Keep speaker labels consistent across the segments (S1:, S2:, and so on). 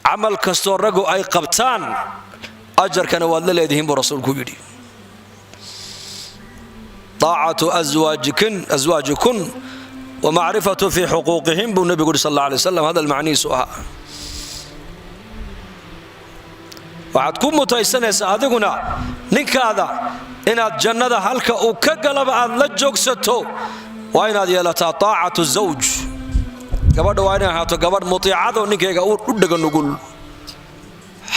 S1: Camal kastoo raggu ay qabtaan, ajarkana waad la leedihiin, buu rasuulku yidhi. Taacatu aswaajikun wamacrifatu fii xuquuqihim, buu nebigu yidhi sal alla alay waslam. Hadal macnihiisu ahaa, waxaad ku mutaysanaysaa adiguna ninkaada inaad jannada halka uu ka galaba aad la joogsato. Waa inaad yeelataa taacatu zawj. Gabadha waa inay ahaato gabadh mutiicado, ninkayga u dhega nugul.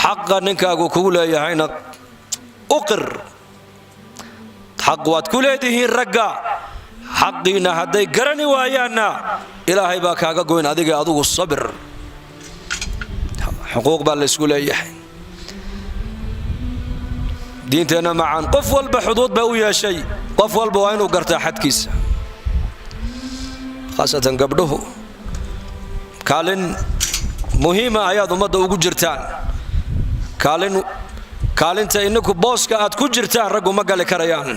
S1: Xaqa ninkaagu kugu leeyahayna u qir. Xaq waad ku leedihiin ragga. Xaqiinna hadday garani waayaanna, Ilaahay baa kaaga goyn adiga. Adugu sabir. Xuquuq baa laysku leeyahay. Diinteenna macaan qof walba xuduud bay u yeeshay. Qof walba waa inuu gartaa xadkiisa, khaasatan gabdhuhu. Kaalin muhiima ayaad ummadda ugu jirtaan. Kaalin, kaalinta ininku booska aad ku jirtaan raggu ma gali karayaan,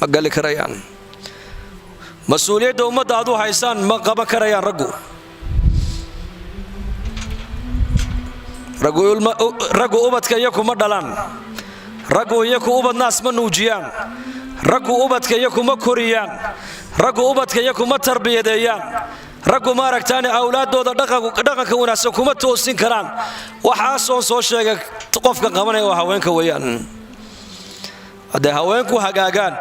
S1: ma gali karayaan. Mas-uuliyadda ummadda aad u haysaan ma qaban karayaan raggu. Raggu ubadka iyaku ma dhalaan. Raggu iyaku ubad naas ma nuujiyaan. Raggu ubadka iyaku ma koriyaan. Raggu ubadka iyaku ma tarbiyadeeyaan. Raggu ma aragtaane awlaaddooda dhaqanka wanaagsan kuma toosin karaan. Waxaasoon soo sheegay qofka qabanaya waa haweenka weeyaan. Hadday haweenku hagaagaan,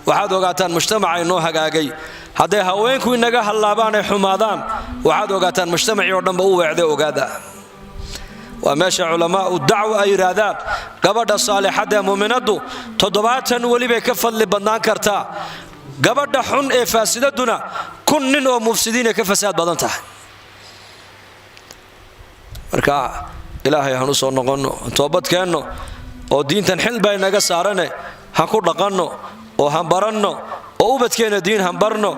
S1: waxaad ogaataan mujtamaca inoo hagaagay. Hadday haweenku inaga hallaabaan ay xumaadaan, waxaad ogaataan mujtamacii oo dhanba u weecday. Ogaada, waa meesha culamaau dacwa ay yidhaahdaan gabadha saalixadda ee muuminaddu 70 welibay ka fadli badnaan kartaa, gabadha xun ee faasidaduna 1000 nin oo mufsidiinay ka fasaad badan tahay. Marka Ilaahay hanu soo noqonno, toobadkeenno, oo diintan xil baa inaga saarane han ku dhaqanno oo han baranno, oo ubadkeenna diin han barno,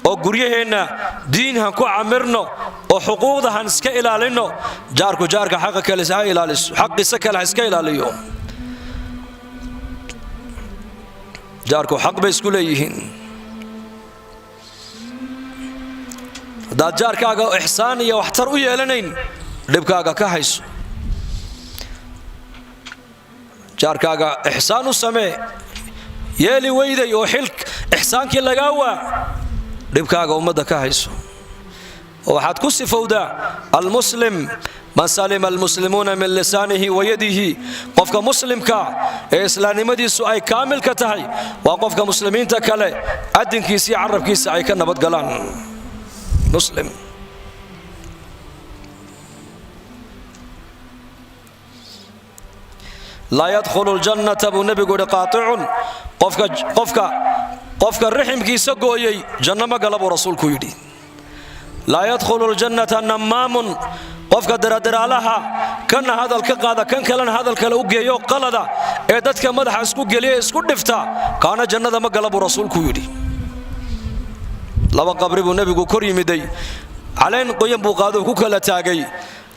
S1: oo guryaheenna diin han ku camirno, oo xuquuqda han iska ilaalinno. Jaarku jaarka xaqa kale ha ilaaliso, xaqiisa kale ha iska ilaaliyo. Jaarku xaq bay isku leeyihiin. Haddaad jaarkaaga ixsaan iyo waxtar u yeelanayn, dhibkaaga ka hayso. Jaarkaaga ixsaan u samee. Yeeli weyday oo xil ixsaankii lagaa waa, dhibkaaga ummadda ka hayso. Oo waxaad ku sifowdaa almuslim man salima almuslimuuna min lisaanihi wa yadihi. Qofka muslimka ee islaamnimadiisu ay kaamilka tahay waa qofka muslimiinta kale adinkiisa iyo carabkiisa ay ka nabadgalaan. Muslim laa yadkhulu ljannata, buu nebigu yidhi, qaaicun. Qofka riximkiisa gooyey janno ma gala, buu rasuulku yidhi. Laa yadkhulu ljannata nammaamun. Qofka diradiraalaha, kanna hadal ka qaada, kan kalena hadal kale u geeyo qalada, ee dadka madaxa isku geliya, isku dhifta, kaana jannada ma gala, buu rasuulku yidhi. Laba qabri buu nebigu kor yimiday. Caleen qoyan buu qaadou ku kala taagay.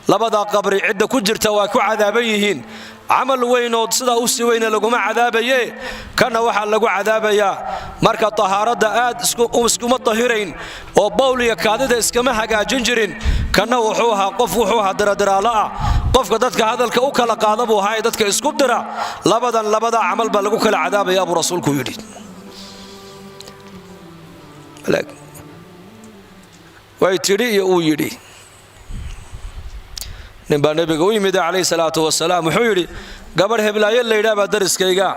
S1: Labadaa qabri cidda ku jirta waa ku cadaaban yihiin. Camal weynood sidaa u sii weyne laguma cadaabaye. Kana waxaa lagu cadaabayaa marka tahaaradda aad iskuma tahirayn oo bowl iyo kaadida iskama hagaajin jirin. Kanna wuxuu ahaa qof, wuxuu ahaa diradiraalo ah. Qofka dadka hadalka u kala qaada buu ahaa ee dadka isku dira. Labadan labadaa camal baa lagu kala cadaabaya, buu rasuulku yidhi. Way tidhi iyo uu yidhi. Nin baa nebiga u yimid calayhi salaatu wasalaam. Wuxuu yidhi: "Gabadh heblaayo laydhaa baa dariskayga,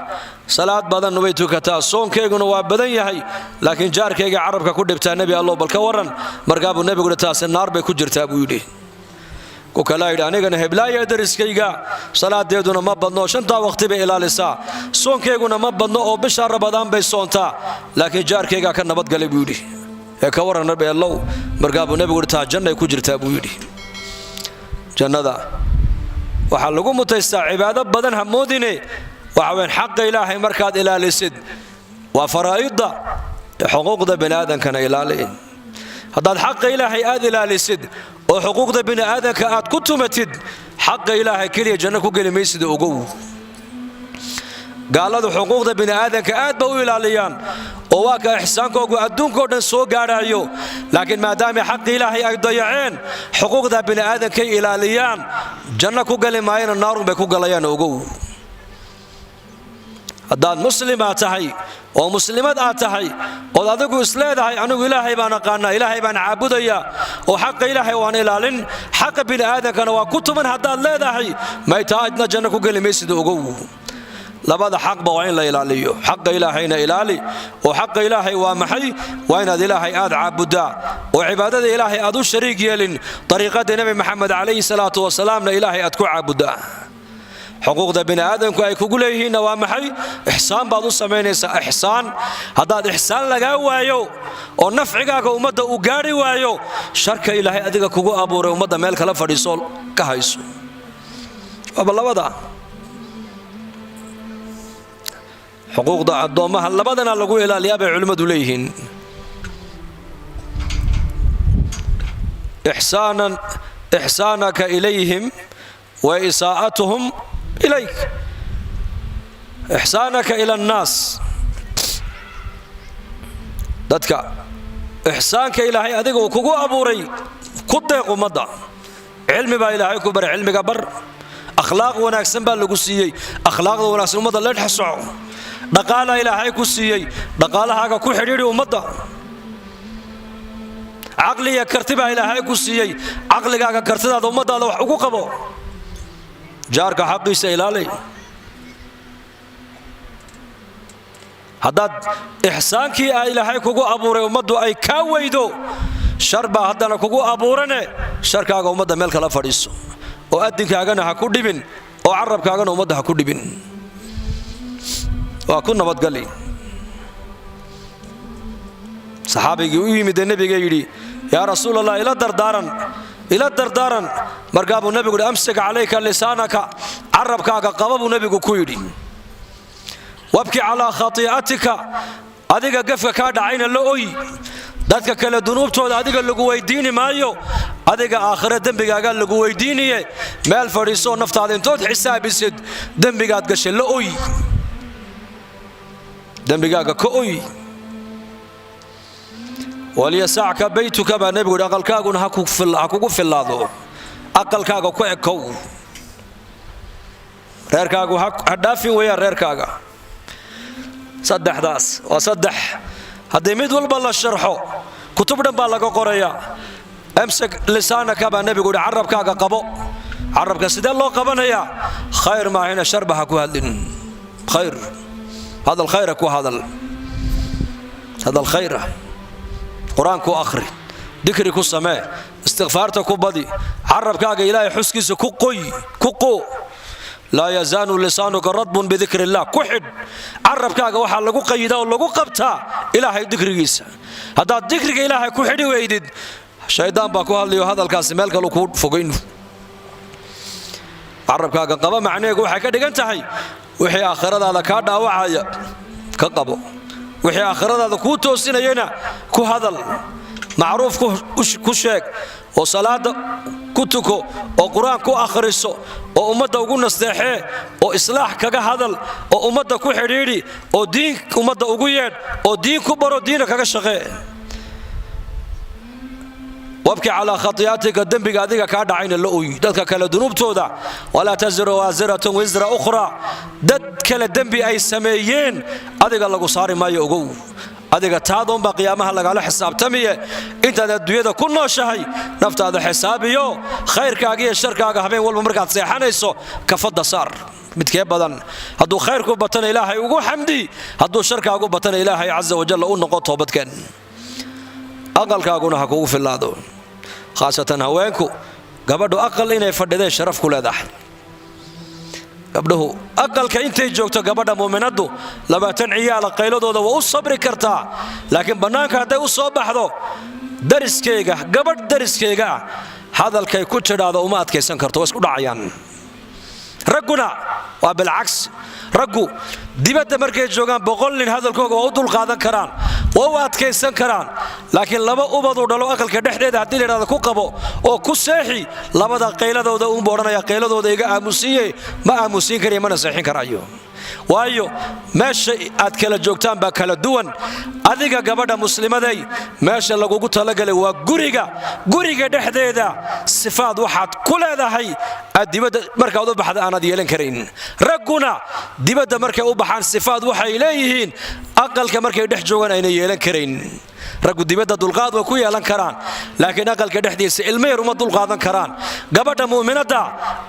S1: salaad badan way tukataa, soonkayguna waa badan yahay, laakiin jaarkayga carabka ku dhibtaa. Nebi Allow, bal ka warran?" Markaa buu nebigu yidhi: "Taasi naar bay ku jirtaa," buu yidhi. Ku kalaa yidhi: "Anigana heblaaya dariskayga, salaadeeduna ma badno, shantaa waqti bay ilaalisaa, soonkayguna ma badno oo bishaa Rabadaan bay soontaa, laakiin jaarkaygaa ka nabadgalay," buu yidhi. "Ee ka warran, Nabi Allow?" Markaa buu nebigu yidhi: "Taa jannay ku jirtaa," buu yidhi. Jannada waxaa lagu mutaystaa cibaado badan ha moodine. Waxa weyn xaqa Ilaahay markaad ilaalisid, waa faraa'idda, xuquuqda bini aadamkana ilaali. Haddaad xaqa Ilaahay aad ilaalisid oo xuquuqda bini aadamka aad ku tumatid, xaqa Ilaahay keliya janno ku geli maysid, ogow. Gaaladu xuquuqda bini aadamka aad ba u ilaaliyaan oo Oo waa ka ixsaankoogu adduunkao dhan soo gaadhaayo, laakiin maadaamay xaqi Ilaahay ay dayaceen, xuquuqda bini'aadankay ilaaliyaan, janno ku gali maayana, naarun bay ku galayaan. Ogow, haddaad muslimaa tahay oo muslimad aad tahay, ood adigu isleedahay anigu Ilaahay baan aqaanaa, Ilaahay baan caabudayaa, oo xaqa Ilaahay waan ilaalin, xaqa bini'aadankana waa ku tuman haddaad leedahay, maytaa idna janno ku geli maysid. Ogow, labada xaqba waa in la ilaaliyo. Xaqa Ilaahayna ilaali. Oo xaqa Ilaahay waa maxay? Waa inaad Ilaahay aad caabuddaa oo cibaadada Ilaahay aad u shariig yeelin, dariiqada Nebi Maxamed calayhi salaatu wasalaamna Ilaahay aad ku caabuddaa. Xuquuqda bini'aadamku ay kugu leeyihiinna waa maxay? Ixsaan baad u samaynaysaa. Ixsaan, haddaad ixsaan lagaa waayo oo nafcigaaga ummadda uu gaadhi waayo, sharka Ilaahay adiga kugu abuuray ummadda meel kala fadhiiso ka hayso. Waaba labada xuquuqda addoommaha, labadana lagu ilaaliyaa bay culimmadu leeyihiin. Ixsaanan, ixsaanaka ilayhim wa isaa'atuhum ilayk, ixsaanaka ila annaas. Dadka ixsaanka Ilaahay adiga uu kugu abuuray ku deeq ummadda. Cilmi baa Ilaahay ku baray, cilmiga bar. Akhlaaq wanaagsan baa lagu siiyey, akhlaaqda wanaagsan ummadda la dhex soco. Dhaqaalaa Ilaahay ku siiyey, dhaqaalahaaga ku xidhiidhi ummadda. Caqliya karti baa Ilaahay ku siiyey, caqligaaga, kartidaada ummadaada wax ugu qabo. Jaarka xaqiisa ilaali. Haddaad ixsaankii a Ilaahay kugu abuuray ummaddu ay kaa weydo, shar baa haddana kugu abuurane, sharkaaga ummadda meel kala fadhiiso, oo adinkaagana ha ku dhibin, oo carabkaagana ummadda ha ku dhibin, waa ku nabadgali. Saxaabigii u yimid ee nebiga yidhi: "Yaa Rasuul Allah, ila dardaaran, ila dardaaran." Markaa buu nebigu yidhi: "Amsik calayka lisaanaka," carabkaaga qaba buu nebigu ku yidhi. "Wabki calaa khatii'atika," adiga gafka kaa dhacayna la oy. Dadka kale dunuubtooda adiga lagu weydiini maayo, adiga aakhire dembigaagaa lagu weydiiniye. Meel fadhiisoo naftaada intood xisaabisid dembigaad gashay la oy, dembigaaga ka oy. "Walyasacka baytuka," baa nebigu yidhi, aqalkaaguna ha kugu fillaado, aqalkaaga ku ekow, reerkaagu ha dhaafin weeyaan reerkaaga. Saddexdaas waa saddex haddii mid walba la sharxo kutub dhan baa laga qorayaa. "Amsik lisaanaka," baa nebigu yidhi, carabkaaga qabo. Carabka sidee loo qabanayaa? Khayr maahina sharba ha ku hadlin. Khayr hadal, khayra ku hadal, hadal khayra, Qur-aan ku akhri, dikri ku samee, istikfaarta ku badi, carabkaaga Ilaahay xuskiisa ku qoy, ku qoo. "Laa yazaalu lisaanuka radbun bidikri illah." Ku xidh carabkaaga, waxaa lagu qayidaa oo lagu qabtaa Ilaahay dikrigiisa. Haddaad dikriga Ilaahay ku xidhi weydid, shaydaan baa ku hadlayo, hadalkaasi meel kalu kuu fogayn. Carabkaaga qaba macnaheegu waxay ka dhigan tahay wixii aakhiradaada kaa dhaawacaya ka qabo, wixii aakhiradaada kuu toosinayana ku hadal. Macruuf ku sheeg, oo salaada ku tuko, oo Qur-aan ku akhriso, oo ummadda ugu nasteexee, oo islaax kaga hadal, oo ummadda ku xidhiidhi, oo diin ummadda ugu yeedh, oo diin ku baro, diina kaga shaqee. "Wabki calaa khatii'atika," dembiga adiga kaa dhacayna la oy. Dadka kale dunuubtooda, "walaa taziru waasiratun wisra ukhraa," dad kale dembi ay sameeyeen adiga lagu saari maayo. Ogow, adiga taadoonbaa qiyaamaha lagala xisaabtamiye. Intaad adduunyada ku nooshahay naftaada xisaabiyo, khayrkaaga iyo sharkaaga habeen walba markaad seexanayso kafadda saar, midkee badan. Hadduu khayrku batana Ilaahay ugu xamdi, hadduu sharkaagu batana Ilaahay casa wajalla u noqo, toobadkeen. Aqalkaaguna ha kugu fillaado. Khaasatan haweenku, gabadhu aqal inay fadhideen sharaf ku leedahay. Gabdhuhu aqalka intay joogto, gabadha muuminaddu 20 ciyaala qayladooda waa u sabri kartaa, laakiin bannaanka hadday u soo baxdo, dariskayga, gabadh dariskayga ah hadalkay ku tidhaahdo uma adkaysan karto, waa isku dhacayaan. Ragguna waa bilcagsi. Raggu dibadda markay joogaan 100 nin hadalkooga waa u dulqaadan karaan, waa u adkaysan karaan, laakiin laba ubaduu dhalo aqalka dhexdeeda haddii la yidhahdo ku qabo oo ku seexi, labada qayladooda uunbu odhanaya: "Qayladooda iga aamusiiye." Ma aamusiin karayo, mana seexin karayo. Waayo, meesha aad kala joogtaan baa kala duwan. Adiga gabadha muslimaday, meesha lagugu talagalay waa guriga. Guriga dhexdeeda sifaad waxaad ku leedahay aad dibadda markaad u baxda aanaad yeelan karayn. Ragguna dibadda markay u baxaan sifaad waxay leeyihiin aqalka markay dhex joogaan ayna yeelan karayn. Raggu dibadda dulqaad way ku yeelan karaan, laakiin aqalka dhexdiisa ilmo yar uma dulqaadan karaan. Gabadha mu'minadda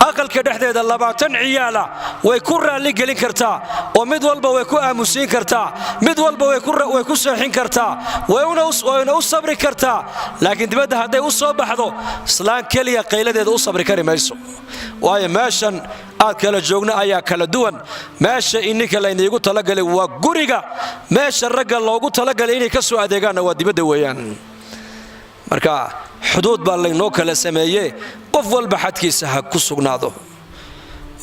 S1: aqalka dhexdeeda 20 ciyaala way ku raalli gelin kartaa, oo mid walba way ku aamusiin kartaa, mid walba way ku seexin kartaa, wayna u sabri kartaa. Laakiin dibadda hadday u soo baxdo, islaan keliya qayladeeda u sabri kari mayso. Waayo, meeshan aad kala joogna ayaa kala duwan. Meesha ininka layniigu talagalay waa guriga, meesha ragga loogu talagalay inay ka soo adeegaanna waa dibadda weeyaan. Marka xuduud baa laynoo kala sameeye, qof walba xadkiisa ha ku sugnaado,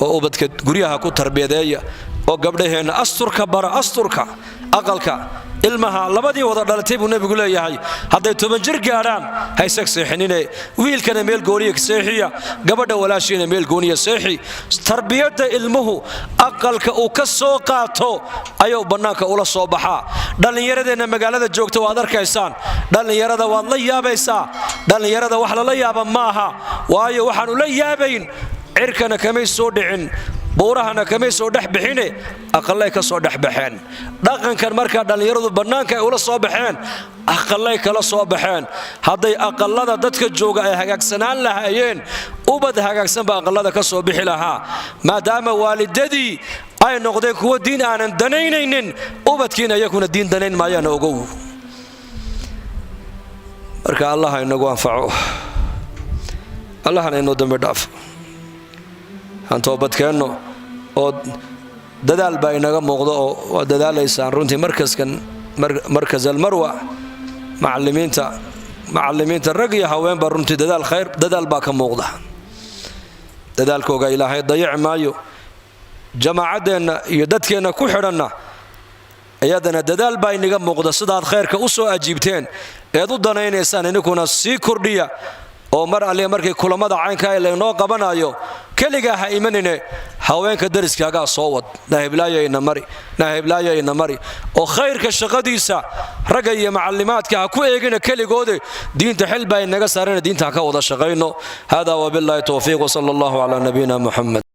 S1: oo ubadka guryaha ku tarbiyadeeya, oo gabdhaheenna asturka bara, asturka aqalka. Ilmaha labadii wada dhalatay buu Nebigu leeyahay, hadday 10 jir gaadhaan haysag seexinine, wiilkana meel gooniya seexiya, gabadha walaashiina meel gooniya seexi. Tarbiyadda ilmuhu aqalka uu ka soo qaato ayuu bannaanka ula soo baxaa. Dhallinyaradeenna magaalada joogta waad arkaysaan, dhallinyarada waad la yaabaysaa. Dhallinyarada wax lala yaaba maaha, waayo waxaanu la yaabayn, cirkana kamay soo dhicin, buurahana kamay soo dhex bixine, aqallay ka soo dhex baxeen. Dhaqankan markaa dhallinyaradu bannaanka ay ula soo baxeen, aqallay kala soo baxeen. Hadday aqallada dadka jooga ay hagaagsanaan lahaayeen, ubad hagaagsan baa aqallada ka soo bixi lahaa. Maadaama waalidadii ay noqdeen kuwo diin aanan danaynaynin, ubadkiina iyakuna diin danayn maayaan, ogow. Marka Allah inagu anfaco, Allahna inoo dambi dhaafo, aan toobadkeenno, oo dadaal baa inaga muuqdo, oo waad dadaalaysaan runtii. Markaskan, Markas Almarwa, macalimiinta rag iyo haweenba runtii dadaal, khayr, dadaal baa ka muuqda. Dadaalkooga Ilaahay dayaci maayo. Jamaacaddeenna iyo dadkeenna ku xidhanna iyadana dadaal baa inaga muuqda. Sidaad khayrka u soo ajiibteen eed u danaynaysaan, ininkuna sii kordhiya, oo mar alle markii kulamada caynkaa laynoo qabanayo, keligaa ha imanine, haweenka dariskaagaa soo wad, nahiblaayo ina mari, nahiblaayo ina mari, oo khayrka shaqadiisa ragga iyo macallimaadka ha ku eegina keligoode. Diinta xil baa inaga saarana, diinta ha ka wada shaqayno. Hada wabillahi towfiiq, wsala allahu calaa nabiyina Muxamed.